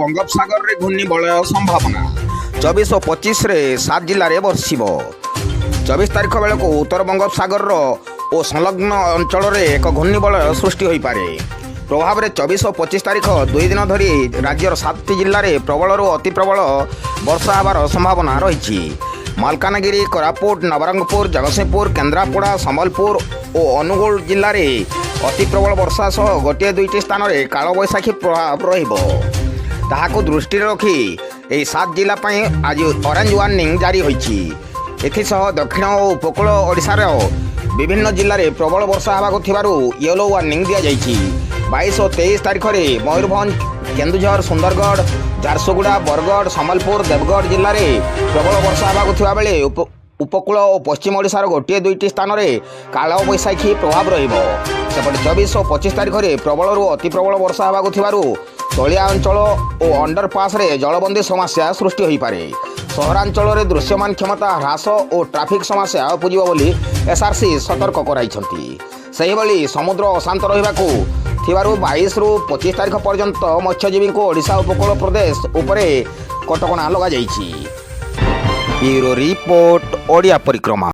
ବଙ୍ଗୋପସାଗରରେ ଘୂର୍ଣ୍ଣିବଳୟ ସମ୍ଭାବନା। 24 ଓ 25ରେ ସାତ ଜିଲ୍ଲାରେ ବର୍ଷିବ। 24 ତାରିଖ ବେଳକୁ ଉତ୍ତର ବଙ୍ଗୋପସାଗରର ଓ ସଂଲଗ୍ନ ଅଞ୍ଚଳରେ ଏକ ଘୂର୍ଣ୍ଣିବଳୟ ସୃଷ୍ଟି ହୋଇପାରେ। ପ୍ରଭାବରେ 24 ଓ 25 ତାରିଖ 2 ଦିନ ଧରି ରାଜ୍ୟର ସାତଟି ଜିଲ୍ଲାରେ ପ୍ରବଳରୁ ଅତି ପ୍ରବଳ ବର୍ଷା ହେବାର ସମ୍ଭାବନା ରହିଛି। ମାଲକାନଗିରି, କୋରାପୁଟ, ନବରଙ୍ଗପୁର, ଜଗତସିଂହପୁର, କେନ୍ଦ୍ରାପଡ଼ା, ସମ୍ବଲପୁର ଓ ଅନୁଗୁଳ ଜିଲ୍ଲାରେ ଅତି ପ୍ରବଳ ବର୍ଷା ସହ ଗୋଟିଏ ଦୁଇଟି ସ୍ଥାନରେ କାଳବୈଶାଖୀ ପ୍ରଭାବ ରହିବ। ତାହାକୁ ଦୃଷ୍ଟିରେ ରଖି ଏହି ସାତ ଜିଲ୍ଲା ପାଇଁ ଆଜି ଅରେଞ୍ଜ ୱାର୍ଣ୍ଣିଂ ଜାରି ହୋଇଛି। ଏଥିସହ ଦକ୍ଷିଣ ଓ ଉପକୂଳ ଓଡ଼ିଶାର ବିଭିନ୍ନ ଜିଲ୍ଲାରେ ପ୍ରବଳ ବର୍ଷା ହେବାକୁ ଥିବାରୁ ୟେଲୋ ୱାର୍ଣ୍ଣିଂ ଦିଆଯାଇଛି। 22 ଓ 23 ତାରିଖରେ ମୟୂରଭଞ୍ଜ, କେନ୍ଦୁଝର, ସୁନ୍ଦରଗଡ଼, ଝାରସୁଗୁଡ଼ା, ବରଗଡ଼, ସମ୍ବଲପୁର, ଦେବଗଡ଼ ଜିଲ୍ଲାରେ ପ୍ରବଳ ବର୍ଷା ହେବାକୁ ଥିବାବେଳେ ଉପକୂଳ ଓ ପଶ୍ଚିମ ଓଡ଼ିଶାର ଗୋଟିଏ ଦୁଇଟି ସ୍ଥାନରେ କାଳବୈଶାଖୀ ପ୍ରଭାବ ରହିବ। ସେପଟେ 24 ଓ 25 ତାରିଖରେ ପ୍ରବଳରୁ ଅତି ପ୍ରବଳ ବର୍ଷା ହେବାକୁ ଥିବାରୁ ତଳିଆ ଅଞ୍ଚଳ ଓ ଅଣ୍ଡରପାସରେ ଜଳବନ୍ଦୀ ସମସ୍ୟା ସୃଷ୍ଟି ହୋଇପାରେ। ସହରାଞ୍ଚଳରେ ଦୃଶ୍ୟମାନ କ୍ଷମତା ହ୍ରାସ ଓ ଟ୍ରାଫିକ୍ ସମସ୍ୟା ଉପୁଜିବ ବୋଲି ଏସ୍ଆର୍ସି ସତର୍କ କରାଇଛନ୍ତି। ସେହିଭଳି ସମୁଦ୍ର ଅଶାନ୍ତ ରହିବାକୁ ଥିବାରୁ 22ରୁ 25 ତାରିଖ ପର୍ଯ୍ୟନ୍ତ ମତ୍ସ୍ୟଜୀବୀଙ୍କୁ ଓଡ଼ିଶା ଉପକୂଳ ପ୍ରଦେଶ ଉପରେ କଟକଣା ଲଗାଯାଇଛି। ବ୍ୟୁରୋ ରିପୋର୍ଟ, ଓଡ଼ିଆ ପରିକ୍ରମା।